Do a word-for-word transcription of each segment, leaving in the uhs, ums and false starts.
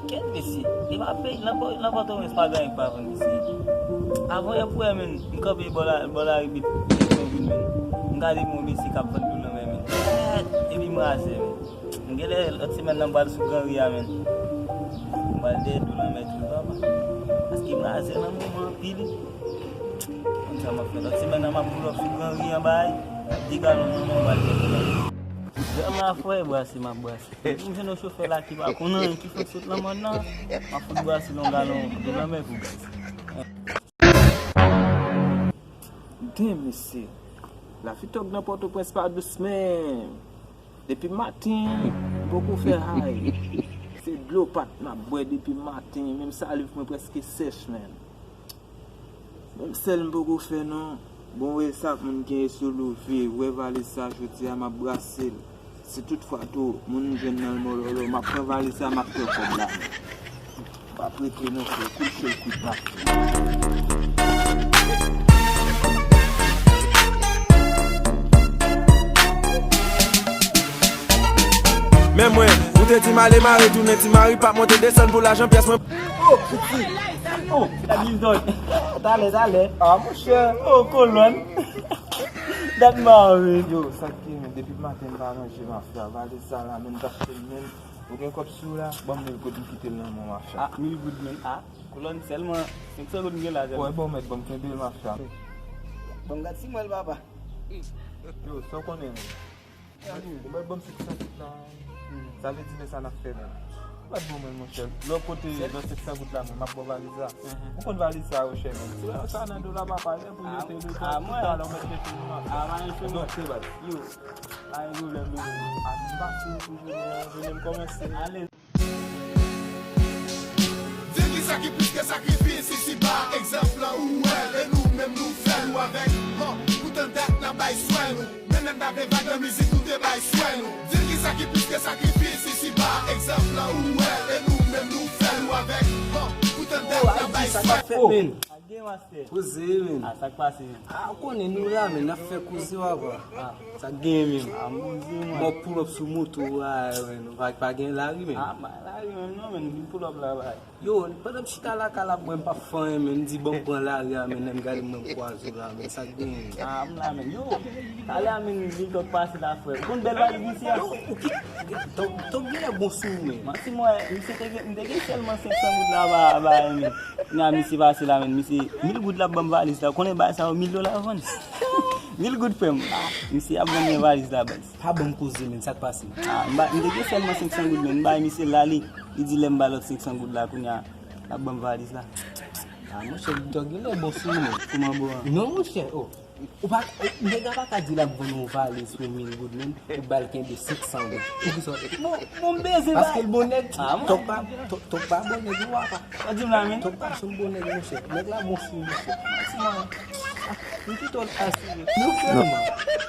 Kèt mesye, e pa peyi, nan Pò-, nan Pòtoprens pa gen anyen k pa vann mesye. Avan yè pou wè, men, m kanpe bò la, bò lari bit, bit, men, men. M gade yon mesye k ap vann dlo nan men, men. Kèt, epi m raze, men. M genlè lòt semèn nan m pral sou Gran Ri a, men. M pral dèyè dlo nan men tou, papa. Paske m raze nan moman anpil. Konn sa m ap fè. Lòt semèn nan m ap pull up sou Gran Ri an bay. Ap de galon nan men m pral dèyè dlo nan men. Vrèman frè, brase m ap brase. Depi m jwenn yon chofè la ki pa konn anyen, ki fèk sot nan mòn nan, m ap fout brase yon galon dlo nan men pou baz. Den mesye. Lavi tòg nan Pòtoprens pa dous menm. Depi maten, m poko fè hay. Se dlo pat m ap bwè depi maten, menm saliv mwen prèske sèch, menm. Menm sèl m poko fè non. Bon, wè sa k moun gen sou leve, wè valiz sa jodi a m ap brase l. Si tout fwa tou moun m jwenn nan l mòlòlò, m ap pran valiz sa, m ap fè kòb la. M p ap rete non, frè, kou l cho l kwit m ap fè. Men mwen, ou te di m ale mare tounen ti mari, p ap monte desann pou lajan pyès mwen. Oh, piti. Oh, gad li zòn. Talè, talè. Ah, monchè. Oh, kolòn. Dat mare. Yo, sa k gen, men, depi maten m pa ranje mafya. Valiz sa la, men, m t achte l, men. Ou gen kòb sou la? Ban m mil goud m kite l nan men w, mafya. Ah, mil goud, men. Ah, kolòn sèlman senk san goud m gen la, sèlman. Wè, bon, mèt, ban m kenbe l, mafya. Ban m gad si mwen l, papa. Yo, sa w konnen, men. Ou mèt ban m senk san goud la. Sa vle di, men sa n ap fè menm. Ou mèt ban mwen, monchè. Lè w pote lòt senk san goud la, men m ap ba w valiz la. Ou konn valiz sa yo chè menm. Si w sa nan do la, papa, lè pou jete li, talè w mèt jete li. Ah, pa gen pwoblèm. Yo, pa gen pwoblèm, yo. Ah, m pase pou jounen an, jounen m kòmanse. Alèz. Di l kisa ki plis ke sakrifis isi ba, egzanp lan ou wè l, e nou menm nou fè l ou avèk, han, poutan dat n ap bay swè nou. Men lè n ta vle vag nan mizik nou te bay swè nou. Di l kisa ki plis ke sakrifis isi ba, egzanp lan ou wè l, e nou menm nou fè l ou avèk, han, poutan dat n ap bay swè nou. Sa k ap fèt, men? Sa gen, mastè? Koze, men. Ah, sa k pase, men? Ah, ou konnen nou la, men, n ap fè koze, papa. Ah. Sa k genyen, men? Ah, m poze, mwen. Mò pull up sou moto a, men. Pa, pa gen lari, men. Ah, pa gen lari, men, non, men, m vin pull up la, bay. Yo, pandan m chita lakay la, mwen, m p ap fè anyen, men, m di, bon, m pran lari a, men, lè m gade m wè m kwaze w la, men, sa k genyen? Ah, m la, men. Yo, talè a, men, Lil Tòg pase la, frè. Ou konn bèl valiz misye a? Yo, ou ki, Tòg, Tòg genlè bon sou ou, men. Manti, mwen, misye te gen, m te gen sèlman senk san goud la, ba, ba, men. Kounya misye pase la, men, misye, mil goud la ban m valiz la. Ou konnen bagay sa yo, mil dola yo vann. Mil goud, frè m. Ah, misye ap vann mwen valiz la, baz. Pa ban m koze, men, sa k pase? Ah, m ba, m te gen sèlman senk san goud, men, m bay misye l ale. Li di lè m ba l lòt senk san goud la, kounya, l ap ban m valiz la. Ah, monchè, Tòg genlè bon sou ou, men. Kouman bon an? Non, monchè, oh. Ou pa, ou, nèg la pa ka di l ap vann yon valiz pou mil goud, men, ou ba l kenbe senk san goud. Poukisa w te... Bon, bon, m bezwen bay. Paske l bon nèg. Ah, mwen. Tòg pa, Tòg, Tòg pa bon nèg, ou pa. Sa di m la, men. Tòg pa janm bon nèg, monchè. Nèg la bon sou ou, monchè. Ti mwen. Ah, m kite w asire. Non sèlman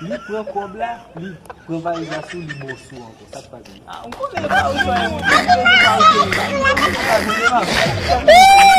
li pran kòb la, li pran valiz la sou li, bon sou ankò. Sa k pase? Ah, ou konnen pa ou jwenn, ou konnen pa ou jwenn.